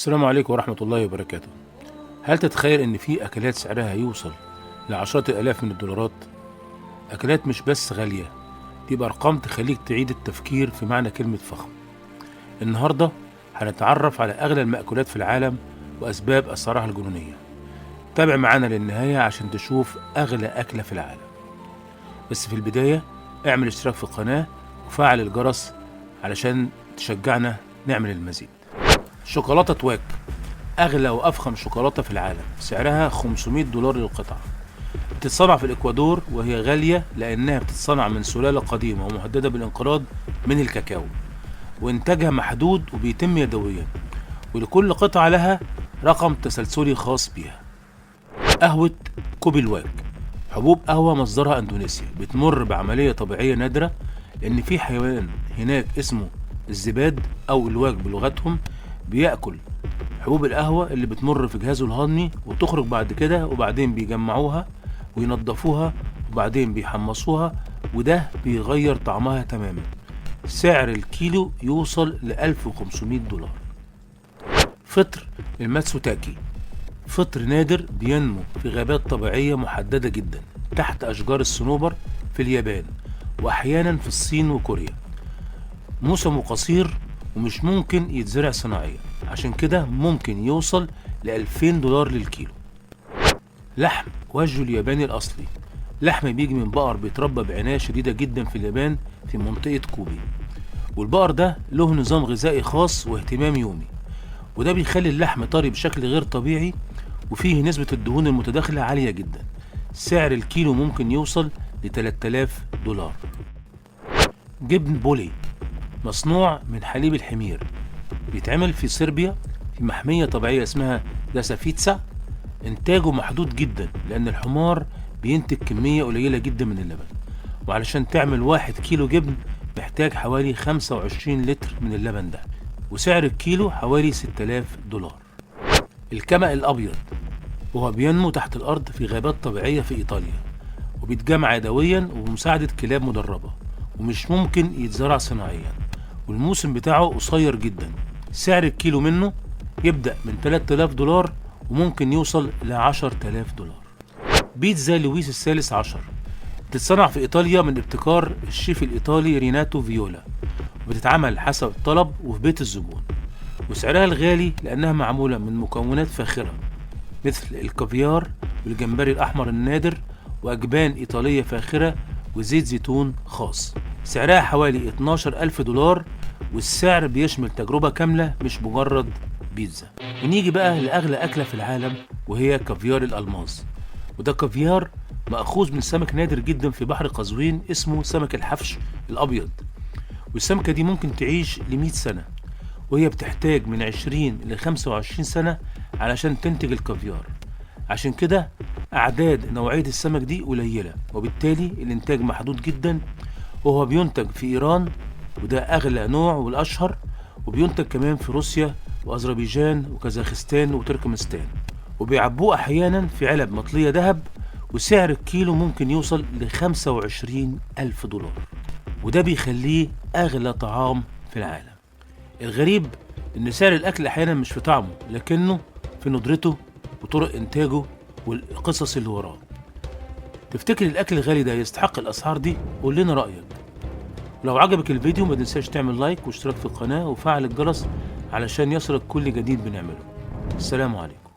السلام عليكم ورحمة الله وبركاته. هل تتخيل ان في اكلات سعرها يوصل لعشرات الالاف من الدولارات؟ اكلات مش بس غالية، دي بارقام تخليك تعيد التفكير في معنى كلمة فخم. النهاردة هنتعرف على اغلى المأكولات في العالم واسباب اسعارها الجنونية. تابع معانا للنهاية عشان تشوف اغلى اكلة في العالم. بس في البداية اعمل اشتراك في القناة وفعل الجرس علشان تشجعنا نعمل المزيد. شوكولاتة تواك أغلى وأفخم شوكولاتة في العالم، سعرها 500 دولار للقطعة. بتتصنع في الإكوادور، وهي غالية لأنها بتتصنع من سلالة قديمة ومهددة بالانقراض من الكاكاو، وإنتاجها محدود وبيتم يدويا، ولكل قطعة لها رقم تسلسلي خاص بيها. قهوة كوبي لواك، حبوب قهوة مصدرها أندونيسيا، بتمر بعملية طبيعية نادرة لأن في حيوان هناك اسمه الزباد أو الواك بلغتهم بيأكل حبوب القهوة اللي بتمر في جهازه الهضمي وتخرج بعد كده، وبعدين بيجمعوها وينضفوها وبعدين بيحمصوها، وده بيغير طعمها تماما. سعر الكيلو يوصل ل 1500 دولار. فطر الماتسوتاكي، فطر نادر بينمو في غابات طبيعية محددة جدا تحت أشجار الصنوبر في اليابان، وأحيانا في الصين وكوريا. موسمه قصير ومش ممكن يتزرع صناعيا، عشان كده ممكن يوصل ل 2000 دولار للكيلو. لحم واجيو الياباني الأصلي، لحم بيجي من بقر بيتربى بعناية شديدة جدا في اليابان في منطقة كوبي، والبقر ده له نظام غذائي خاص واهتمام يومي، وده بيخلي اللحم طري بشكل غير طبيعي وفيه نسبة الدهون المتداخلة عالية جدا. سعر الكيلو ممكن يوصل ل 3000 دولار. جبن بولي مصنوع من حليب الحمير، بيتعمل في صربيا في محمية طبيعية اسمها داسافيتسا. انتاجه محدود جدا لان الحمار بينتج كمية قليلة جدا من اللبن، وعلشان تعمل 1 كيلو جبن محتاج حوالي 25 لتر من اللبن ده، وسعر الكيلو حوالي 6000 دولار. الكمأ الأبيض، وهو بينمو تحت الأرض في غابات طبيعية في إيطاليا، وبيتجمع يدويا وبمساعدة كلاب مدربة، ومش ممكن يتزرع صناعيا، والموسم بتاعه قصير جدا. سعر الكيلو منه يبدأ من 3000 دولار وممكن يوصل ل 10000 دولار. بيتزا لويس الثالث عشر بتتصنع في إيطاليا من ابتكار الشيف الإيطالي ريناتو فيولا، وبتتعمل حسب الطلب وفي بيت الزبون، وسعرها الغالي لأنها معمولة من مكونات فاخرة مثل الكافيار والجمبري الأحمر النادر وأجبان إيطالية فاخرة وزيت زيتون خاص. سعرها حوالي 12000 دولار، والسعر بيشمل تجربة كاملة مش مجرد بيتزا. ونيجي بقى لأغلى أكلة في العالم، وهي كافيار الألماس. وده كافيار مأخوذ من سمك نادر جدا في بحر قزوين اسمه سمك الحفش الأبيض، والسمكة دي ممكن تعيش ل 100 سنة، وهي بتحتاج من 20 ل 25 سنة علشان تنتج الكافيار. عشان كده أعداد نوعية السمك دي قليلة، وبالتالي الإنتاج محدود جدا. وهو بينتج في إيران، وده أغلى نوع والأشهر، وبينتج كمان في روسيا وأذربيجان وكازاخستان وتركمستان، وبيعبوه أحيانا في علب مطلية ذهب، وسعر الكيلو ممكن يوصل ل 25 ألف دولار، وده بيخليه أغلى طعام في العالم. الغريب إن سعر الأكل أحيانا مش في طعمه، لكنه في ندرته وطرق إنتاجه والقصص اللي وراه. تفتكر الأكل الغالي ده يستحق الأسعار دي؟ قول لنا رأيك. ولو عجبك الفيديو ما تنساش تعمل لايك واشتراك في القناة وفعل الجرس علشان يصلك كل جديد بنعمله. السلام عليكم.